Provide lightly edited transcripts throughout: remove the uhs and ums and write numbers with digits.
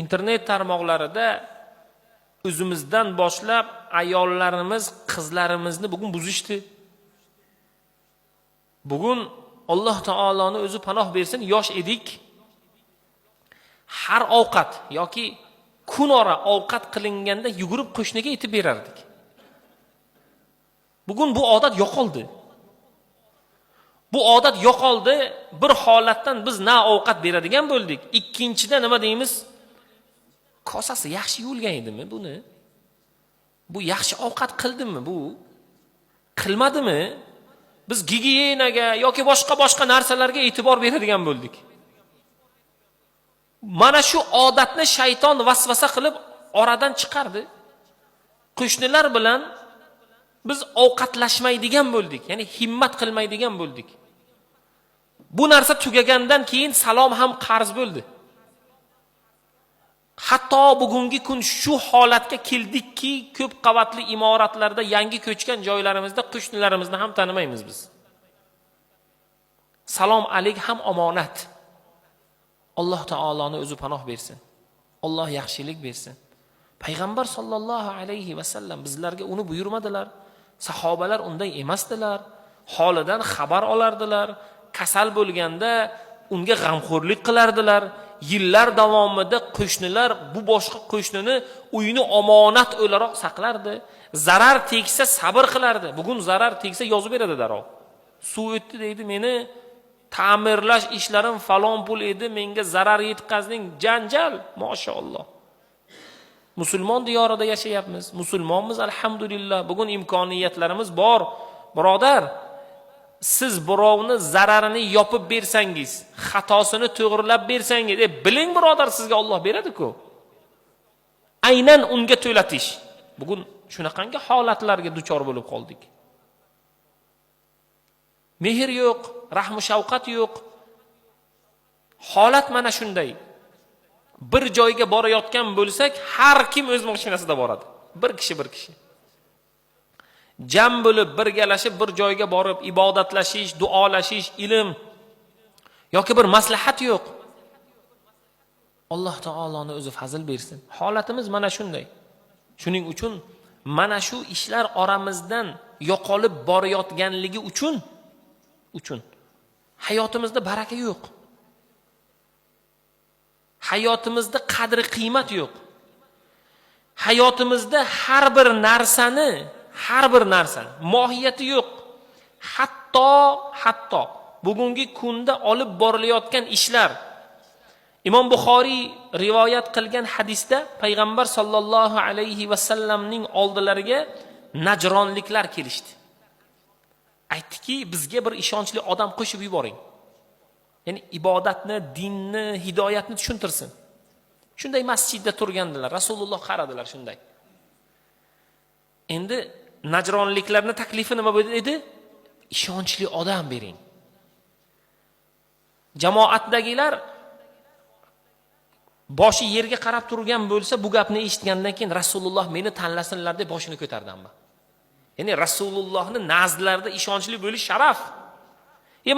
Internet tarmoqlarida o'zimizdan boshlab ayollarimiz, qizlarimizni bugun buzishdi. Bugun Alloh taoloni o'zi panoh bersin, yosh edik. Har ovqat yoki kunora ovqat qilinganda yugurib qo'shniga yetib berardik. Bugun bu odat yo'qoldi. Bu odat yo'qoldi. Bir holatdan biz na ovqat beradigan bo'ldik. Ikkinchida nima deymiz? Kosasi yaxshi yuvilgan edimi buni? Bu yaxshi ovqat qildimi bu? Qilmadimi? Biz gigiyenaga yoki boshqa-boshqa narsalarga e'tibor beradigan bo'ldik. Mana shu odatni shayton vasvasa qilib oradan chiqardi. Qo'shnilar bilan biz ovqatlashmaydigan bo'ldik, ya'ni himmat qilmaydigan bo'ldik. Bu narsa tugagandan keyin salom ham qarz bo'ldi. Hatto bugungi kun shu holatga keldikki, ko'p qavatli imoratlarda yangi ko'chgan joylarimizda qo'shnilarimizni ham tanimaymiz biz. Salom alik ham omonat. Alloh taoloni o'zi panoh bersin. Alloh yaxshilik bersin. Payg'ambar sollallohu alayhi va sallam bizlarga uni buyurmadilar. Sahobalar unday emasdilar. Holidan xabar olardilar. Kasal bo'lganda unga g'amxo'rlik qilardilar. Yillar davomida qo'shnilar bu boshqa qo'shnini uyini omonat o'laroq saqlardi. Zarar tegsa sabr qilardi. Bugun zarar tegsa yozib beradi darrov. Suv o'tdi deydi, meni ta'mirlash ishlarim falon pul edi, menga zarar yetkazding, janjal, mashalloh. Musulmon diyorida yashayapmiz, musulmonmiz alhamdulillah. Bugun imkoniyatlarimiz bor. Birodar, siz birovni zararini yopib bersangiz, xatosini to'g'rilab bersangiz, biling birodar, sizga Alloh beradi-ku. Aynan unga to'latish. Bugun shunaqangi holatlarga duchor bo'lib qoldik. Mehr yo'q, rahmu shafqat yo'q. Holat mana shunday. Bir joyga borayotgan bo'lsak, har kim o'z mashinasida boradi. Bir kishi bir kishi. Jam bo'lib, birgalashib bir joyga borib ibodatlashish, duolashish, ilm yoki bir maslahat yo'q. Alloh taoloni o'zi fazl bersin. Holatimiz mana shunday. Shuning uchun mana shu ishlar oramizdan yo'qolib borayotganligi uchun hayotimizda baraka yo'q. Hayotimizda qadri qiymat yo'q. Hayotimizda har bir narsani mohiyati yo'q. Hatto bugungi kunda olib borilayotgan ishlar, Imom Buxoriy rivoyat qilgan hadisda payg'ambar sollallohu alayhi va sallamning oldilariga najronliklar kelishdi. Aytdiki, bizga bir ishonchli odam qo'shib yuboring. Ya'ni ibodatni, dinni, hidoyatni tushuntirsin. Shunday masjidda turgandilar. Rasululloh qaradilar shunday. Endi najronliklarning taklifi nima edi? Ishonchli odam bering. Jamoatdagilar boshi yerga qarab turgan bo'lsa, bu gapni eshitgandan keyin Rasululloh meni tanlasinlar deb boshini ko'tardi hamma. Ya'ni Rasulullohni nazdlarida ishonchli bo'lish sharaf.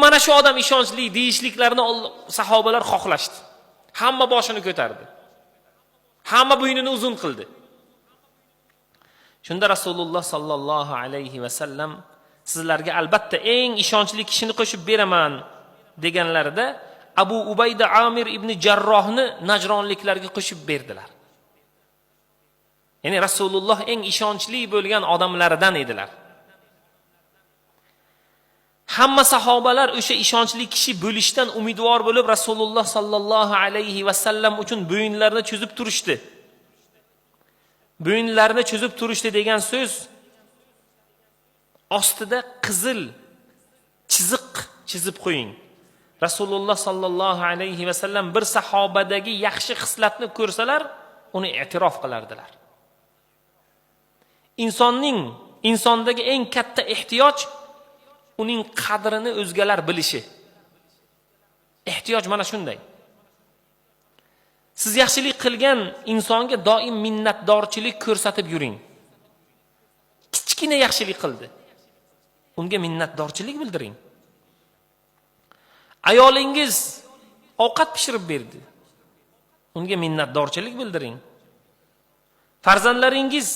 Mana shu odam ishonchli deyishliklarini sahobalar xohlashdi. Hamma boshini ko'tardi. Hamma bo'ynini uzun qildi. Shunda Rasululloh sallallohu alayhi va sallam sizlarga albatta eng ishonchli kishini qo'shib beraman deganlarida Abu Ubayda Amir ibn Jarrohni najronliklarga qo'shib berdilar. Ya'ni Rasululloh eng ishonchli bo'lgan odamlaridan edilar. Hamma sahobalar o'sha ishonchli kishi bo'lishdan umidvor bo'lib Rasululloh sallallohu alayhi va sallam uchun bo'yinlarini cho'zib turishdi. Bo'yinlarini cho'zib turishdi degan so'z ostida qizil chiziq chizib qo'ying. Rasululloh sallallohu alayhi va sallam bir sahobadagi yaxshi xislatni ko'rsalar, uni e'tirof qilardilar. Insondagi eng katta ehtiyoj uning qadrini o'zgalar bilishi. Ehtiyoj mana shunday. Siz yaxshilik qilgan insonga doim minnatdorchilik ko'rsatib yuring. Kichkina yaxshilik qildi. Unga minnatdorchilik bildiring. Ayolingiz ovqat pishirib berdi. Unga minnatdorchilik bildiring. Farzandlaringiz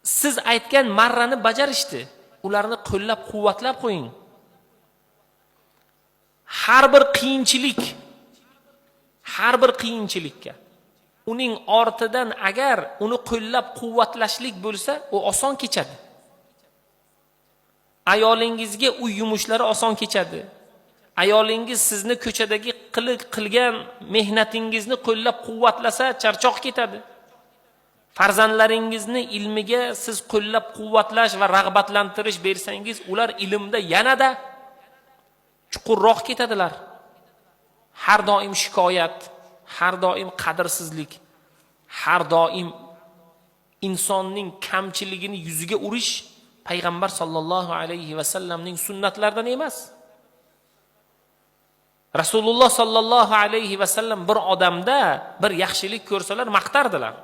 siz aytgan marrani bajarishdi. Ularni qo'llab-quvvatlab qo'ying. Har bir qiyinchilik, har bir qiyinchilikka uning ortidan agar uni qo'llab-quvvatlashlik bo'lsa, u oson kechadi. Ayolingizga uy yumushlari oson kechadi. Ayolingiz sizni ko'chadagi qilgan mehnatingizni qo'llab-quvvatlasa, charchoq ketadi. Farzandlaringizni ilmiga siz qo'llab-quvvatlash va rag'batlantirish bersangiz, ular ilmda yanada chuqurroq ketadilar. Har doim shikoyat, har doim qadrsizlik, har doim insonning kamchiligini yuziga urish payg'ambar sollallohu alayhi vasallamning sunnatlaridan emas. Rasululloh sollallohu alayhi vasallam bir odamda bir yaxshilik ko'rsalar maqtardilar.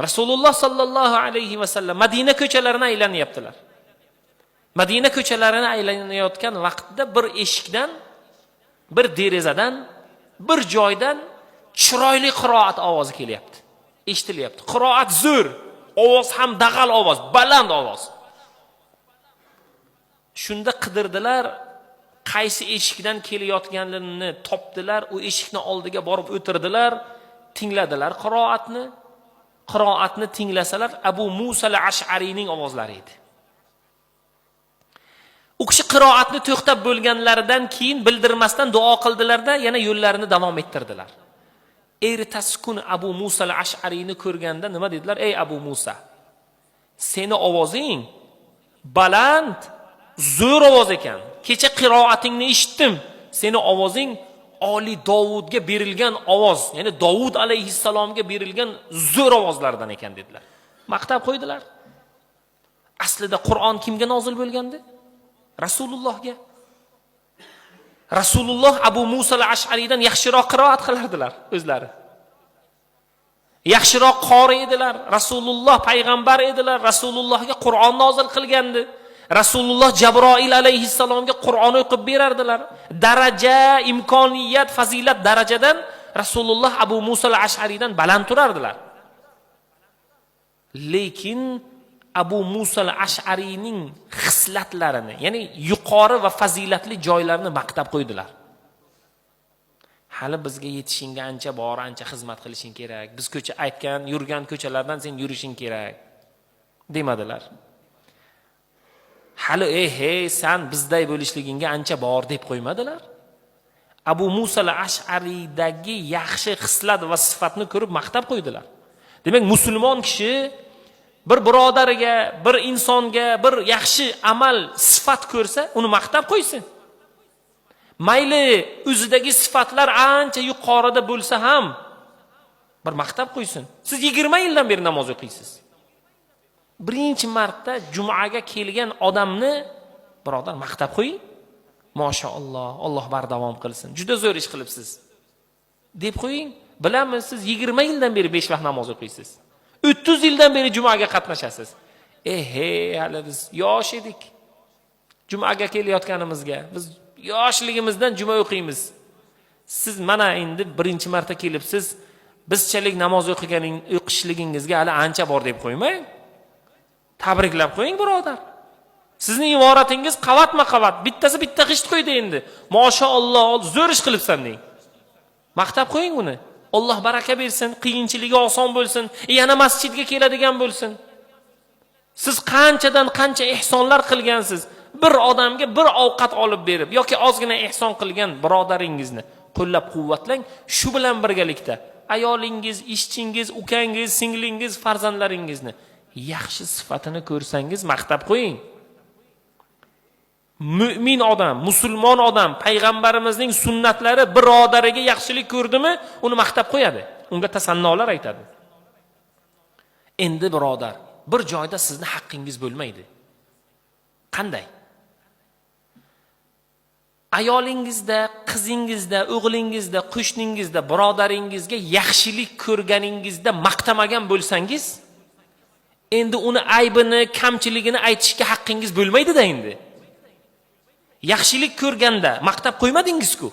Rasululloh sollallohu alayhi vasallam Madina ko'chalarini aylanyaptilar. Madina ko'chalarini aylanayotgan vaqtda bir eshikdan, bir derazadan, bir joydan chiroyli qiroat ovozi kelyapti. Eshitilyapti. Qiroat zo'r, ovoz ham dag'al ovoz, baland ovoz. Shunda qidirdilar, qaysi eshikdan kelayotganlarini topdilar, u eshikni oldiga borib o'tirdilar, tingladilar qiroatni. Qiroatni tinglasalar Abu Musa al-Ash'ariyning ovozlari edi. U kishi qiroatni to'xtab bo'lganlaridan keyin bildirmasdan duo qildilarda yana yo'llarini davom ettirdilar. Ertasi kuni Abu Musa al-Ash'ariyni ko'rganda nima dedilar? Ey Abu Musa, seni ovozing baland, zo'r ovoz ekan. Kecha qiroatingni eshitdim. Seni ovozing Oli Dovudga berilgan ovoz, ya'ni Dovud alayhissalomga berilgan zo'r ovozlardan ekan dedilar. Maqtab qo'ydilar. Aslida Qur'on kimga nozil bo'lgandi? Rasulullohga. Rasululloh Abu Musa al-Ash'ariydan yaxshiroq qiroat qilardilar o'zlari. Yaxshiroq qori edilar. Rasululloh payg'ambar edilar. Rasulullohga Qur'on nozil qilgandi. Rasululloh Jabroil alayhissalomga Qur'on o'qib berardilar. Daraja, imkoniyat, fazilat darajadan Rasululloh Abu Musa al-Ash'ariydan baland turardilar. Lekin Abu Musa al-Ash'ariyning xislatlarini, ya'ni yuqori va fazilatli joylarini maqtab qo'ydilar. Hali bizga yetishingga ancha bor, ancha xizmat qilishing kerak. Biz ko'cha aytgan, yurgan ko'chalardan sen yurishing kerak demadilar. Hali ey hey san bizday bo'lishligingga ancha bor deb qo'ymadilar. Abu Musa al-Ash'ariydagi yaxshi xislat va sifatni ko'rib maqtab qo'ydilar. Demak, musulmon kishi bir birodariga, bir insonga bir yaxshi amal, sifat ko'rsa, uni maqtab qo'ysin. Mayli o'zidagi sifatlar ancha yuqorida bo'lsa ham bir maqtab qo'ysin. Siz 20 yildan beri namoz o'qiysiz. Birinchi marta jumaga kelgan odamni birodar maqtab qo'ying. Mashalloh, Alloh bardavom qilsin. Juda zo'r ish qilibsiz deb qo'ying. Bilamiz, siz 20 yildan beri 5 vaqt namoz o'qiysiz. 30 yildan beri jumaga qatnashasiz. Ehe, hali biz yosh edik. Jumaga kelayotganimizga biz yoshligimizdan juma o'qiymiz. Siz mana endi birinchi marta kelibsiz, bizchalik namoz o'qishligingizga hali ancha bor deb qo'ymang. Tabriklab qo'ying, birodar. Sizning imoratingiz qavatma-qavat, bittasi bitta g'isht qo'ydi endi. Mashalloh, zo'r ish qilibsan deng. Maqtab qo'ying uni. Alloh baraka bersin, qiyinchiligi oson bo'lsin, yana masjidga keladigan bo'lsin. Siz qanchadan qancha ehsonlar qilgansiz. Bir odamga bir ovqat olib berib yoki ozgina ehson qilgan birodaringizni qo'llab-quvvatlang. Shu bilan birgalikda ayolingiz, ishchingiz, ukangiz, singlingiz, farzandlaringizni yaxshi sifatini ko'rsangiz maqtab qo'ying. Mo'min odam, musulmon odam payg'ambarimizning sunnatlari birodariga yaxshilik ko'rdimi, uni maqtab qo'yadi. Unga tasannolar aytadi. Endi birodar, bir joyda sizni haqqingiz bo'lmaydi. Qanday? Ayolingizda, qizingizda, o'g'lingizda, qo'shningizda, birodaringizga yaxshilik ko'rganingizda maqtamagan bo'lsangiz, endi uni aybini, kamchiligini aytishga haqqingiz bo'lmaydi-da endi. Yaxshilik ko'rganda maqtab qo'ymadingiz-ku.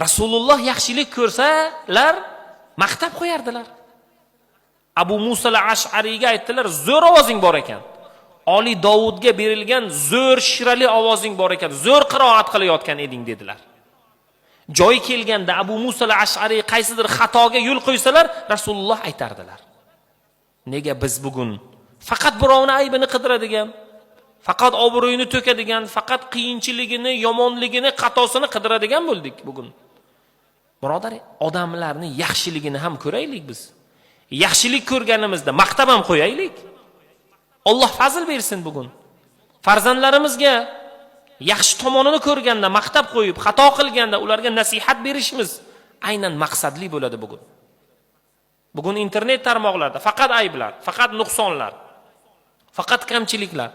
Rasululloh yaxshilik ko'rsalar maqtab qo'yardilar. Abu Musa al-Ash'ariyga aytdilar, zo'r ovozing bor ekan. Oli Dovudga berilgan zo'r shirali ovozing bor ekan, zo'r qiroat qilayotgan eding dedilar. Joyi kelganda Abu Musa al-Ash'ariy qaysidir xatoga yo'l qo'ysalar, Rasululloh aytardilar. Nega biz bugun faqat birovni aybini qidiradigan, faqat obro'yini to'kadigan, faqat qiyinchiligini, yomonligini, xatosini qidiradigan bo'ldik bugun? Birodar, odamlarni yaxshiligini ham ko'raylik biz. Yaxshilik ko'rganimizda maqtab ham qo'yaylik. Alloh fazl bersin bugun. Farzandlarimizga yaxshi tomonini ko'rganda maqtab qo'yib, xato qilganda ularga nasihat berishimiz aynan maqsadli bo'ladi bugun. Bugun internet tarmoqlarida faqat ayblar, faqat nuqsonlar, faqat kamchiliklar.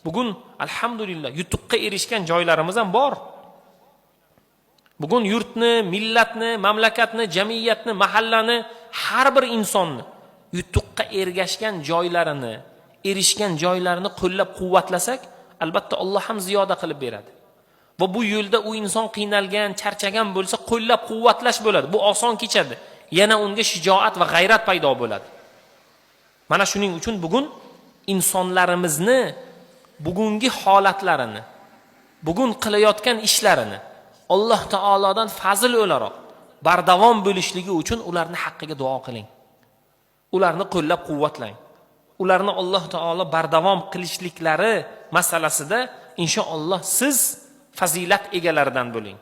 Bugun alhamdulillah yutuqqa erishgan joylarimiz ham bor. Bugun yurtni, millatni, mamlakatni, jamiyatni, mahallani, har bir insonni yutuqqa ergashgan joylarini, erishgan joylarini qo'llab-quvvatlasak, albatta Alloh ham ziyoda qilib beradi. Va bu yo'lda u inson qiynalgan, charchagan bo'lsa, qo'llab-quvvatlash bo'ladi. Bu oson kechadi. Yana unga shijoat va g'ayrat paydo bo'ladi. Mana shuning uchun bugun insonlarimizni bugungi holatlarini, bugun qilayotgan ishlarini Alloh taolodan fazl o'laroq bardavom bo'lishligi uchun ularni haqqiga duo qiling. Ularni qo'llab-quvvatlang. Ularni Alloh taolo bardavom qilishliklari masalasida inshaalloh siz fazilat egalaridan bo'ling.